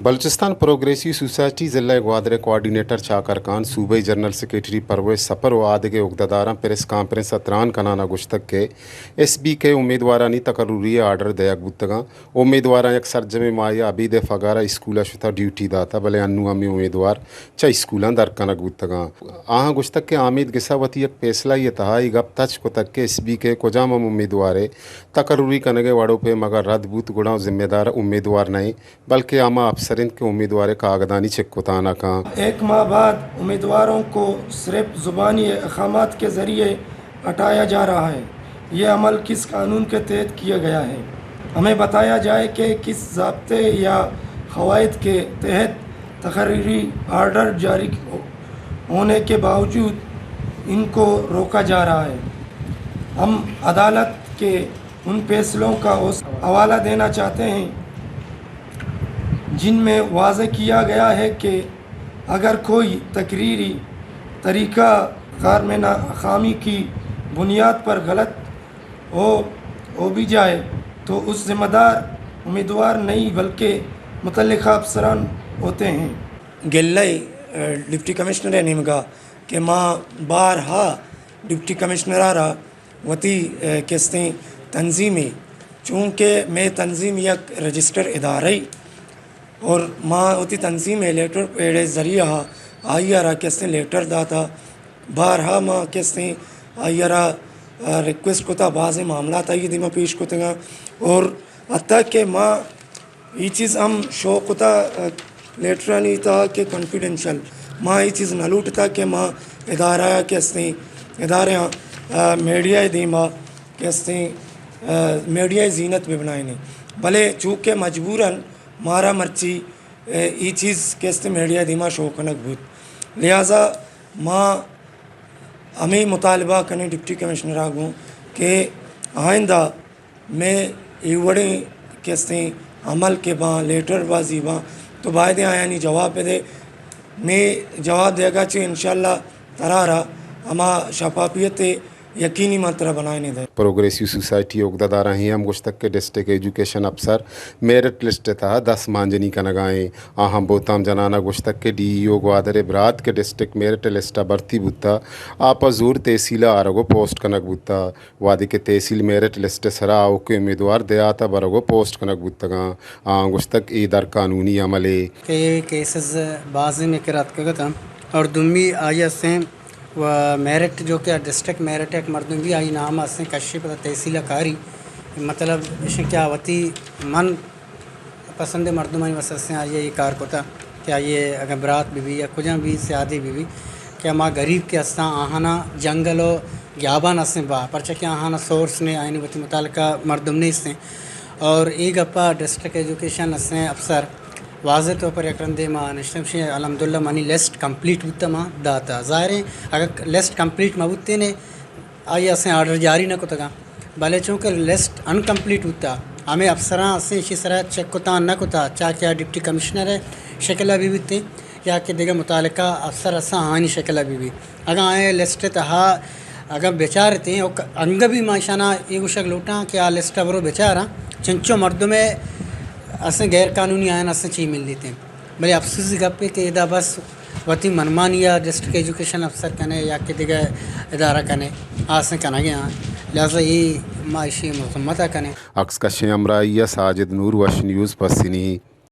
Balochistan progressive society ضلع گوادر ءِ کوآرڈینیٹر چاکر خان، صوبائی جنرل سیکرٹری پرویز سپر ءُ آدگہ اگدہ داراں پریس کانفرنس ءَ تران کنان ءَ گوشتگ کہ ایس بی کے امیدوارانی تقرری ءِ آرڈر دئیگ بوتگ اَنت۔ امیدواراں یک سرجمیں ماہے ءَ ابید ءِ پگار ءَ اسکول ءَ شت ءُ ڈیوٹی داتگ، بلے انوں ہمے امیدوار چہ اسکولاں در کنگ بوتگ اَنت۔ آہاں گوشتگ کہ آمید گس ءَ وتی یک پیسلہ یے ءِ تہا اے گپ تچک کتگ کہ ایس بی کے کجام ہم امیدوارے تقرری کنگ ءِ وڑ ءُ پیمگ ءَ رد بوت گڑا ذمہ دار امیدوار نہ اِنت، بلکیں ہما اپسر اِنت کہ امیدوار ءِ کاگدانی چک کتانک اَنت۔ ایک ماہ بعد امیدواروں کو صرف زبانی اقامات کے ذریعے ہٹایا جا رہا ہے۔ یہ عمل کس قانون کے تحت کیا گیا ہے؟ ہمیں بتایا جائے کہ کس ضابطے یا قواعد کے تحت تقرری آرڈر جاری ہونے کے باوجود ان کو روکا جا رہا ہے؟ ہم عدالت کے ان فیصلوں کا حوالہ دینا چاہتے ہیں جن میں واضح کیا گیا ہے کہ اگر کوئی تقرری طریقہ کار میں ناکامی کی بنیاد پر غلط ہو ہو بھی جائے تو اس ذمہ دار امیدوار نہیں بلکہ متعلقہ افسران ہوتے ہیں۔ گلہ ءَ ڈپٹی کمشنر ءِ نیمگ ءَ کہ ما بارہا ڈپٹی کمشنر ءَ را وتی، اے، کستیں تنظیمے، چونکہ مئے تنظیم یک رجسٹر ادارہ ای اور ما وتی تنظیم ءِ لیٹر پیڈ ءِ ذریعہ آئی ءَ را کستیں لیٹر داتا، بارہا ما کستیں آئی ءَ را، آ، ریکویسٹ کتا، بازیں معاملات آئی ءِ دیما پیش کتگاں اور حتیٰ کہ ما اے چیز ہم شو کتا، آ، لیٹرانی تہا کہ کانفیڈینشل، ما اے چیز نہ لوٹتا کہ ما ادارہ کہ استیں، ادارہ، آ، میڈیا ءِ دیما کہ استیں، آ، میڈیا ءِ زینت بہ بنائینیں، بلے چونکہ مجبوراً مارا مرچی، اے، اے چیز کہ استیں میڈیا ءِ دیما شو کنگ بوت، لہذا ما ہمے مطالبہ کنیں ڈپٹی کمشنر ءَ گوں کہ آئندہ مئے اے وڑیں کہ استیں عمل کہ باں، لیٹر بازی باں، تو باید آیانی جواب بدے۔ مئے جواب دیگا چہ انشاءاللہ ترا را ہما شفافیت یقینی ما ترا بنائینے دے۔ پروگریسو سوسائٹی اگدہ داراں اے ہم گوشتگ کہ ڈسٹرکٹ ایجوکیشن افسر میرٹ لسٹ ءِ تہا دست مانجنی کنگا ایں۔ آہاں بہتام جنان ءَ گوشتگ کہ ڈی ای او گوادر ءِ برات کہ ڈسٹرکٹ میرٹ لسٹ ءَ بھرتی بوتا، آ پہ زور تحصیل ءَ آرگ ءُ پوسٹ کنگ بوتا۔ وہدے کہ تحصیل میرٹ لسٹ ءِ سرا آؤکیں امیدوار دیہات ءَ برگ ءُ پوسٹ کنگ بوتگاں، آہاں گوشتگ اے در قانونی عملے۔ کہ اے کیسز بازیں مئے کرا اتکگ اتاں اور دومی آئی ءَ استیں و میرٹ جو کہ ڈسٹرکٹ میرٹ یک مردم بی آئی نام ءَ استیں کشی پدا تحصیل ءَ کاری، مطلب اش کہ آ وتی من پسندیں مردمانی واسطہ استیں آئی ءَ اے کار کتا کہ آئی ءَ اگاں برات بہ بی یا کجام بی سیادی بہ بی کہ ہما غریب کہ استاں آہانا جنگل و گیابان استیں با، پرچا کہ آہانا سورس نے، آئین وتی متعلقہ مردم نیستیں۔ اور اے گپا ڈسٹرکٹ ایجوکیشن استیں افسر واضح طور پر یک رندے ما نشتم شے، الحمدللہ منی لسٹ کمپلیٹ بوتا، ما داتا۔ ظاہر ہے اگر لسٹ کمپلیٹ مہ بوتیں نے آئی ءَ اسیں آرڈر جاری نہ کتگاں، بلے چونکہ لسٹ انکمپلیٹ بوتا، ہمے افسراں اسیں اشی سرا چیک کتان نہ کتا، چاکہ آ ڈپٹی کمشنر ءِ شکل ءَ بہ بیتیں یا کہ دگہ متعلقہ افسر اساں آہانی شکل ءَ بہ بیت۔ اگاں آئیں لسٹ ءِ تہا اگاں بچارتیں، او ک-، انگہ بھی ما اشانا اے گوشگ لوٹاں کہ آ لسٹ ءَ برو بچاراں، چنچو مردم ءَ اسیں غیر قانونی آیان اسیں چی ملیتیں۔ بلے افسوسی گپے کہ ادا بس وتی منمانی ءَ ڈسٹرکٹ ایجوکیشن افسر کنے یا کہ دگہ ادارہ کنے آسیں کنگے آں، لہذا اے ما اشی مذمت ءَ کنیں۔ عکس کشیں ہمراہی ءَ ساجد نور، وش نیوز، پسنی۔